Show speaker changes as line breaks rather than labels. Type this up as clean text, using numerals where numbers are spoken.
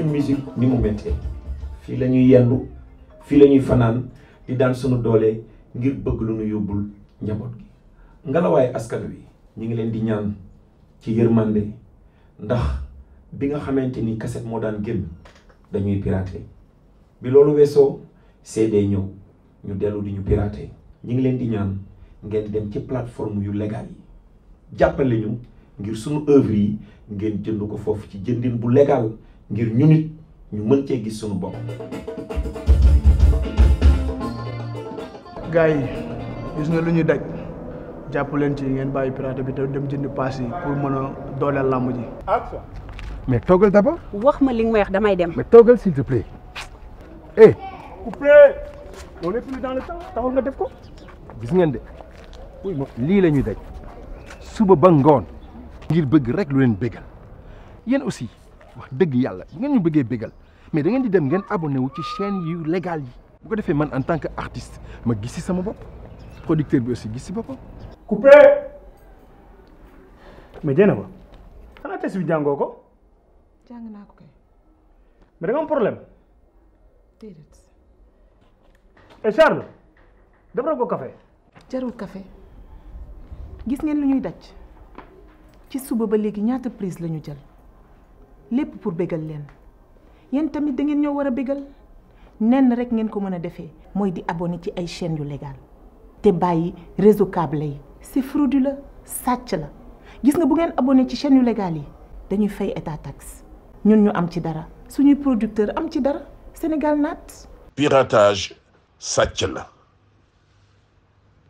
ngeen musique ni mu méttee fii la ñuy yendu fii la ñuy fanaan di daan sunu doole ngir bëgg lu nu yóbbul njaboot gi ngelawaay askan wi ñu ngi leen di ñaan ci yërmande ndax bi nga xamante ni cassette moo daan génn dañuy pirater bi loolu weesoo CD ñëw ñu dellu di ñu pirater ñu ngi leen di ñaan ngeen dem ci plateforme yu légal yi jàppale ñu ngir sunu œuvre yi ngeen jënd ko foofu ci jëndin bu légal ngir ñu nit ñu mën cee gis sunu bopp.
gars yi gis nga lu ñuy daj jàpp leen ci ngeen bàyyi pirate bi te dem jënd pass yi pour mën a dooleel làmb ji.
mais toggal d'abord.
wax ma li nga may wax damay dem.
mais toggal s'il te plaît.
coupé on est plus dans le temps taxul nga def ko.
gis ngeen de lii la ñuy daj suba ba ngoon ngir bëgg rek lu leen bégal yéen aussi wax dëgg yàlla bu ngeen ñu bëggee bégal mais da ngeen di dem ngeen abonné wu ci chaîne yu légal yi bu ko defee man en tant que artiste ma gis ci sama bopp producteur bi aussi gis ci boppam.
coupé mais jéena ba xanaa test bi jàngoo ko.
jàng naa ko kay.
mais da nga am problème.
déedéet.
et Charles defaral ko café.
jarul café gis ngeen lu ñuy daj ci suba ba léegi ñaata prise la ñu jël lépp pour bégal leen yéen tamit da ngeen ñoo war a bégal nenn rek ngeen ko mën a defee mooy di abonné ci ay chaînes yu légal te bàyyi réseau câble yi c'est frauduleux sàcc la gis nga bu ngeen abonné ci chaînes yu légal yi dañuy fay état taxe ñun ñu am ci dara suñuy producteur am ci dara Sénégal naat.
piratage sàcc la.